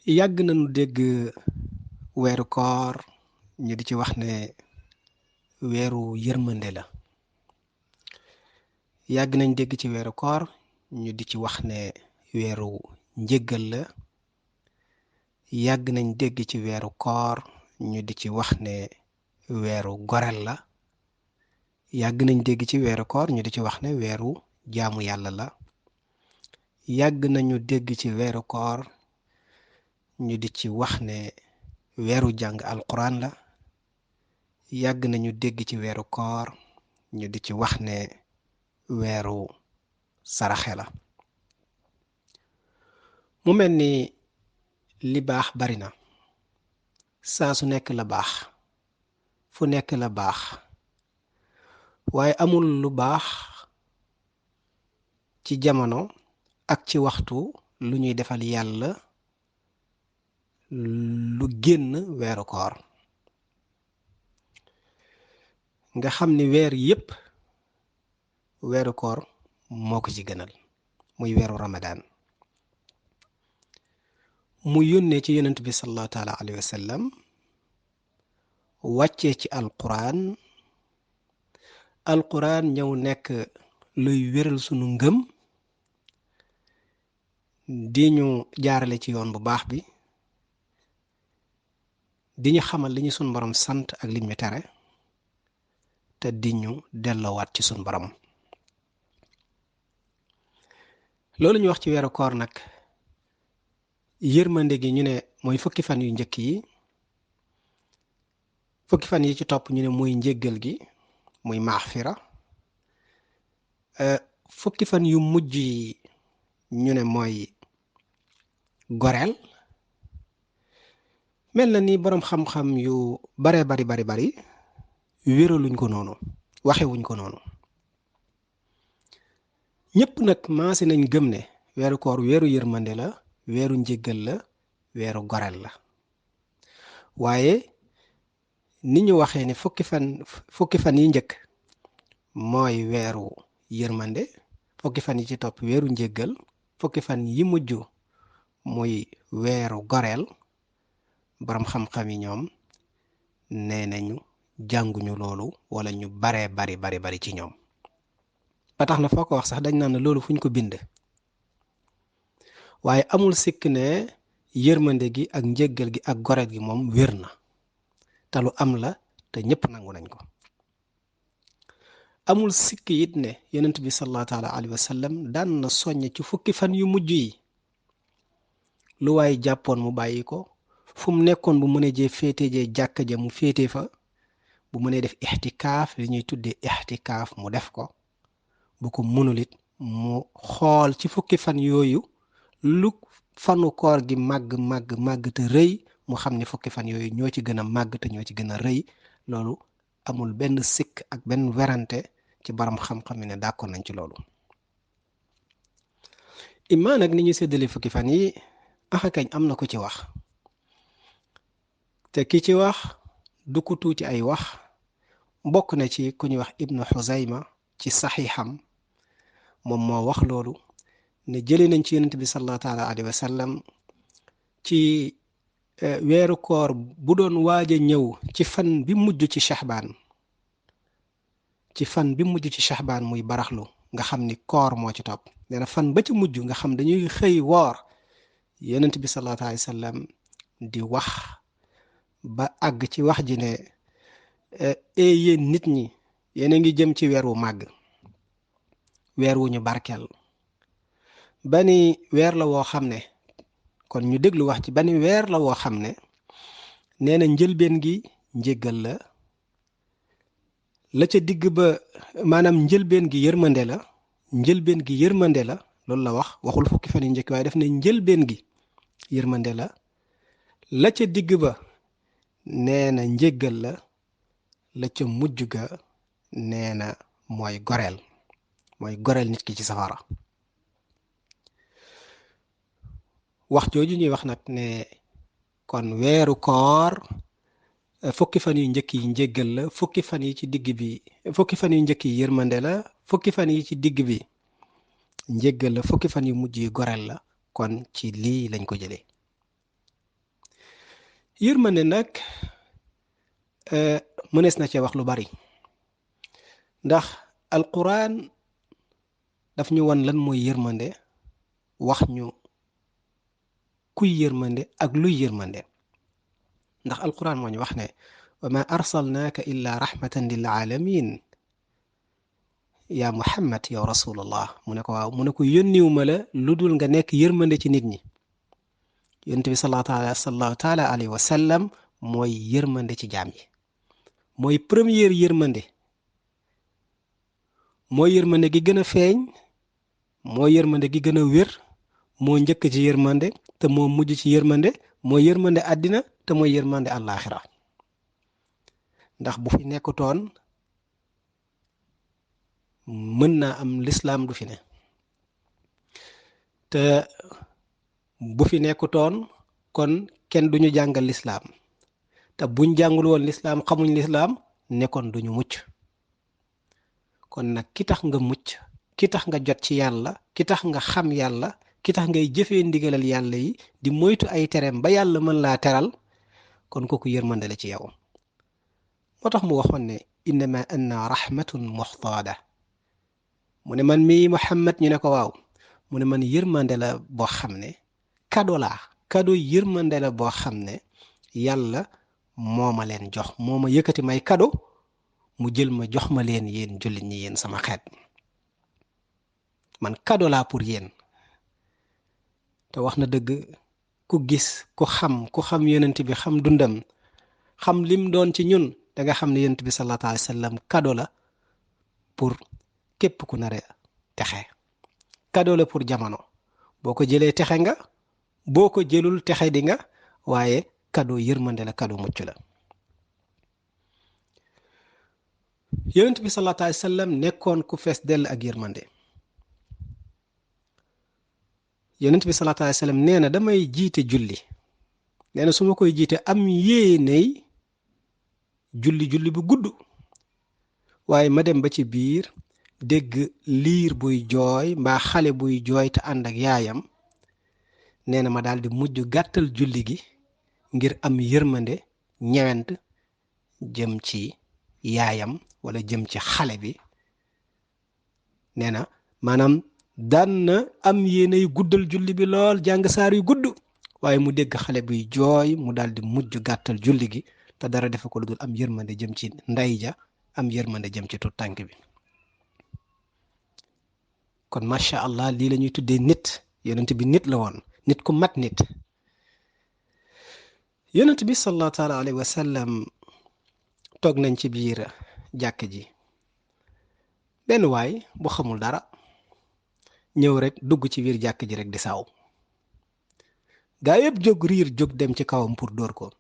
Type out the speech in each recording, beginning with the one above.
yàgg nañu dégg weeru koor ñu di ci wax ne weeru yërmande la. yàgg nañ dégg ci weeru koor ñu di ci wax ne weeru njëggal la. yàgg nañ dégg ci weeru koor ñu di ci wax ne weeru gorel la. yàgg nañ dégg ci weeru koor ñu di ci wax ne weeru jaamu yàlla la. yàgg nañu dégg ci weeru koor ñu di ci wax ne weeru jàng alquran la. yàgg nañu dégg ci weeru koor ñu di ci wax ne weeru saraxe la. mu mel ni li baax bari na, saa su nekk la baax, fu nekk la baax, waaye amul lu baax ci jamono ak ci waxtu lu ñuy defal yàlla lu génn weeru koor. nga xam ni weer yépp weeru koor moo ko ci gënal, muy weeru ramadaan. mu yónnee ci yonent bi sallallahu taala alayhi wa sallam, wàccee ci alquran ñëw nekk luy wéral sunu ngëm, di ñu jaarale ci yoon bu baax bi, di ñu xamal li ñu sunu borom sant ak li ñu tere, te di ñu delloowaat ci sunu borom. loolu ñu wax ci weeru koor nag, yërmande gi ñu ne mooy fukki fan yu njëkk yi, fukki fan yi ci topp ñu ne mooy njéggal gi, muy maxfira. fukki fan yu mujj yi ñu ne mooy goreel. mel na ni boroom xam-xam yu bare bari wéraluñ ko noonu, waxewuñ ko noonu. ñépp nag maase nañ gëm ne weeru koor weeru yërmande la, weeru njéggal la, weeru goreel la. waaye ni ñu waxee ne fukki fan yi njëkk mooy weeru yërmande, fukki fan yi ci topp weeru njéggal, fukki fan yi mujj muy weeru goreel, boroom xam-xam yi ñoom nee nañu jànguñu loolu, wala ñu baree bari ci ñoom. ba tax na foo ko wax sax dañ naan loolu fuñ ko bind. waaye amul sikk ne yërmande gi ak njéggal gi ak goreel gi moom wér na, te lu am la, te ñépp nangu nañ ko. amul sikk it ne yonent bi sallallahu taala alayhi wa sallam daan na soññ ci fukki fan yu mujj yi, lu waaye jàppoon mu bàyyi ko, fu mu nekkoon bu mënee jee féete jee jàkka ja mu féete fa, bu mënee def ixtikaaf, li ñuy tuddee ixtikaaf mu def ko, bu ko mënul it mu xool ci fukki fan yooyu lu fanu koor gi màgg te rëy, mu xam ne fukki fan yooyu ñoo ci gën a màgg te ñoo ci gën a rëy. loolu amul benn sikk ak benn werante ci borom xam-xam yi ne d'accord nañ ci loolu. imaa nag ni ñu séddale fukki fan yi, axakañ am na ko ci wax, te ki ci wax du ko tuuti ay wax. bokk na ci ku ñuy wax ibnu xuzayma ci saxiixam, moom moo wax loolu ne jëlee nañ ci yonent bi sallallahu taala alayhi wa sallam ci weeru koor bu doon waaj a ñëw ci fan bi mujj ci shaxbaan, muy baraxlu, nga xam ni koor moo ci topp. nee na fan ba ci mujj nga xam dañuy xëy woor, yonent bi sallallahu alayhi wa sallam di wax ba àgg ci wax ji ne yéen nit ñi, yéen a ngi jëm ci weer wu màgg, weer wu ñu barkeel. bani weer la woo xam ne, kon ñu déglu wax ci bani weer la woo xam ne, nee na njëlbeen gi njéggal la ca digg ba, maanaam njëlbeen gi yërmande la, loolu la wax. waxul fukki fan yu njëkk, waaye def ne njëlbeen gi yërmande la ca digg ba nee na njéggal la ca mujj ga nee na mooy goreel nit ki ci safara. wax jooju ñuy wax nag ne kon weeru koor fukki fan yu njëkk yi njéggal la, fukki fan yi ci digg bi, fukki fan yu njëkk yi yërmande la, fukki fan yi ci digg bi njéggal la, fukki fan yu mujj yi goreel la, kon ci lii lañ ko jëlee. yërmande nag mënees na cee wax lu bari ndax alquran daf ñu wan lan mooy yërmande wax ñu kuy yërmande ak luy yërmande ndax alquran moo ñu wax ne wa ma arsalnaaka illa rahmatan lil alamin yaa muhammad yow rasulullah mu ne ko waaw mu ne ko yónniwu ma la lu dul nga nekk yërmande ci nit ñi yonent bi sallallahu taala alayhi wa sallam mooy yërmande ci jaam yi mooy première yërmande mooy yërmande gi gën a feeñ mooy yërmande gi gën a wér moo njëkk ci yërmande te moo mujj ci yërmande mooy yërmande àddina te mooy yërmande àllaaxira ndax bu fi nekkutoon mën naa am lislaam du fi ne te bu fi nekkutoon kon kenn duñu jàngal lislaam te buñ jàngul woon lislaam xamuñ lislaam nekkoon duñu mucc kon nag ki tax nga mucc ki tax nga jot ci yàlla ki tax nga xam yàlla ki tax ngay jëfee ndigalal yàlla yi di moytu ay tereem ba yàlla mën laa teral kon kooku yërmande la ci yow moo tax mu waxoon ne innama anna rahmatun muxtaada mu ne man mii Muhammad ñu ne ko waaw mu ne man yërmande la boo xam ne kado yërmande la boo xam ne yàlla moo ma leen jox moo ma yëkkati may kado mu jël ma jox ma leen yéen jullit ñi yéen sama xeet man kado laa pour yéen te wax na dëgg ku gis ku xam yonent bi xam dundam xam lim doon ci ñun da nga xam ne yonent bi sallallahu alayhi wa sallam kado la pour képp ku nare texe kado la pour jamono boo ko jëlee texe nga boo ko jëlul texe di nga waaye kado yërmande la kado mucc la yonent bi sallallahu alayhi wa sallam nekkoon ku fees dell ak yërmande yonent bi sallallahu alayhi wa sallam nee na damay jiite julli nee na su ma koy jiite am yéeney julli bu gudd waaye ma dem ba ci biir dégg liir buy jooy mbaa xale buy jooy te ànd ak yaayam nee na ma daal di mujj gàttal julli gi ngir am yërmande ñewent jëm ci yaayam wala jëm ci xale bi nee na maanaam daan na am yéenay guddal julli bi lool jàng saar yu gudd waaye mu dégg xale buy jooy mu daal di mujj gàttal julli gi te dara defe ko lu dul am yërmande jëm ci ndey ja am yërmande jëm ci tut tànk bi kon macha allah lii la ñuy tuddee nit yonent bi nit la woon nit ku mat nit yonent bi sallallahu taala alayhi wa sallam toog nañ ci biir jàkk ji benn waay bu xamul dara ñëw rek dugg ci biir jàkk ji rek di saaw gaa yëpp jóg dem ci kawam pour dóor ko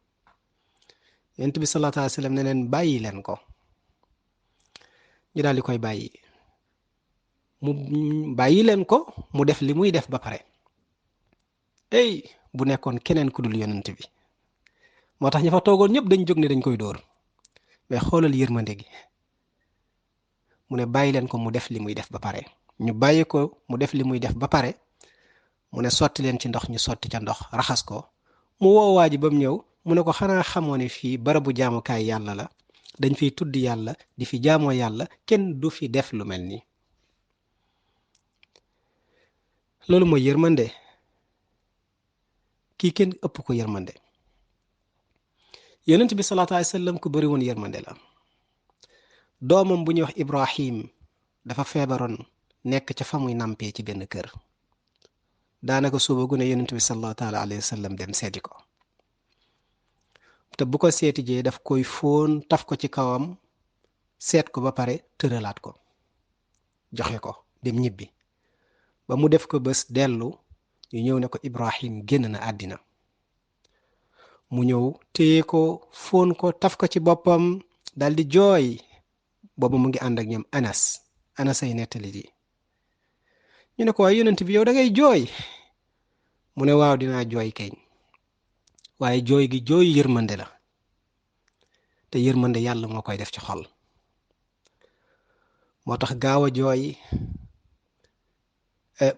yonent bi sallallahu alayhi wa sallam ne leen bàyyi leen ko ñu daal di koy bàyyi ko mu def li muy def ba pare bu nekkoon keneen ku dul yonent bi moo tax ña fa toogoon ñëpp dañ jóg ne dañ koy dóor mais xoolal yërmande gi mu ne bàyyi leen ko mu def li muy def ba pare ñu bàyyi ko mu def li muy def ba pare mu ne sotti leen ci ndox ñu sotti ca ndox raxas ko mu woo waa ji ba mu ñëw mu ne ko xanaa xamoo ne fii barabu jaamukaay yàlla la dañ fiy tudd yàlla di fi jaamoo yàlla kenn du fi def lu mel nii loolu mooy yërmande kii kenn ëpp ko yërmande yonent bi sallallahu alayhi wa sallam ku bëri woon yërmande la doomam bu ñuy wax Ibrahim dafa feebaroon nekk ca fa muy nampee ci benn kër daanaka suba gu ne yonent bi sallallahu taala alayhi wa sallam dem seeti ko te bu ko seeti jee daf koy fóon taf ko ci kawam seet ko ba pare tëralaat ko joxe ko dem ñibbi ba mu def ko bés dellu ñu ñëw ne ko Ibrahim génn na àddina mu ñëw téye ko fóon ko taf ko ci boppam dal di jooy boobu mu ngi ànd ak ñoom Anas ay nettali ji ñu ne ko waaye yonent bi yow da ngay jooy mu ne waaw dinaa jooy keñ waaye jooy gi jooy yërmande la te yërmande yàlla moo koy def ci xol moo tax gaaw a jooy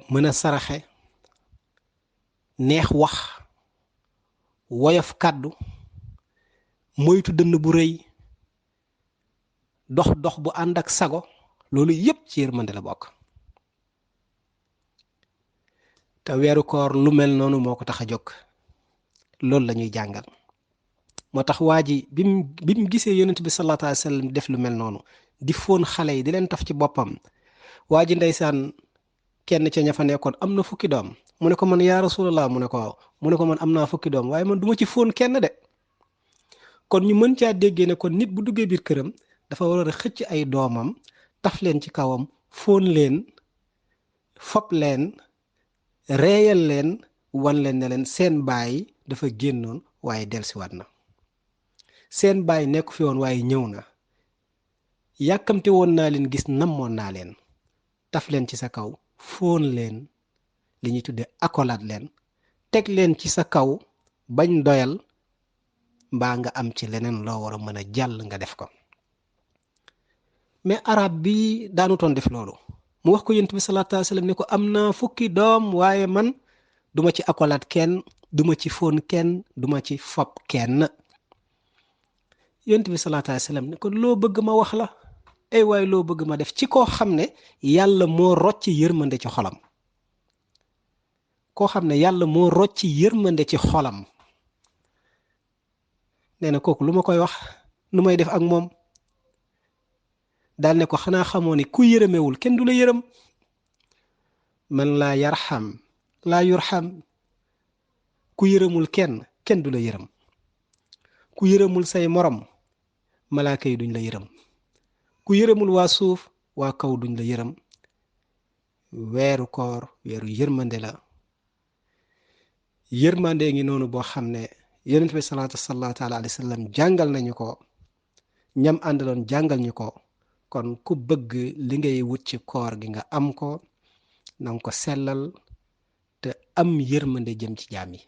mën a saraxe neex wax woyof kàddu moytu dënn bu rëy dox bu ànd ak sago loolu yépp ci yërmande la bokk te weeru koor lu mel noonu moo ko tax a jóg loolu la ñuy jàngal moo tax waa ji bi mu gisee yonent bi sallallahu alayhi wa sallam def lu mel noonu di fóon xale yi di leen taf ci boppam waa ji ndeysaan kenn ca ña fa nekkoon am na fukki doom mu ne ko man yaa rasulallah mu ne ko waaw mu ne ko man am naa fukki doom waaye man duma ci fóon kenn de kon ñu mën caa déggee ne kon nit bu duggee biir këram dafa war a xëcc ay doomam taf leen ci kawam fóon leen fob leen reeyal leen wan leen ne leen seen baay dafa génnoon waaye delsiwaat na seen baay nekk fi woon waaye ñëw na yàkkamte woon naa leen gis namoon naa leen taf leen ci sa kaw fóon leen li ñuy tudde akolaat leen teg leen ci sa kaw bañ doyal mbaa nga am ci leneen loo war a mën a jàll nga def ko mais arab bi daanutoon def loolu mu wax ko yonent bi sallallahu alayhi wa sallam ne ko am naa fukki doom waaye man duma ci akolaat kenn duma ci fóon kenn duma ci fob kenn yonent bi sallallahu alayhi wa sallam ne ko loo bëgg ma wax la ay waaye loo bëgg ma def ci koo xam ne yàlla moo rocc yërmande ci xolam koo xam ne yàlla moo rocc yërmande ci xolam nee na kooku lu ma koy wax nu may def ak moom daal ne ko xanaa xamoo ni ku yërëmewul kenn du la yërëm man laa yarxam laa yurxam ku yërëmul kenn du la yërëm ku yërëmul say morom malaaka yi duñ la yërëm ku yërëmul waa suuf waa kaw duñ la yërëm weeru koor weeru yërmande la yërmande ngi noonu boo xam ne yonent bi sallallahu taala alayhi wa sallam jàngal nañu ko ñam àndaloon jàngal ñu ko kon ku bëgg li ngay wut ci koor gi nga am ko nanga ko sellal te am yërmande jëm ci jaam yi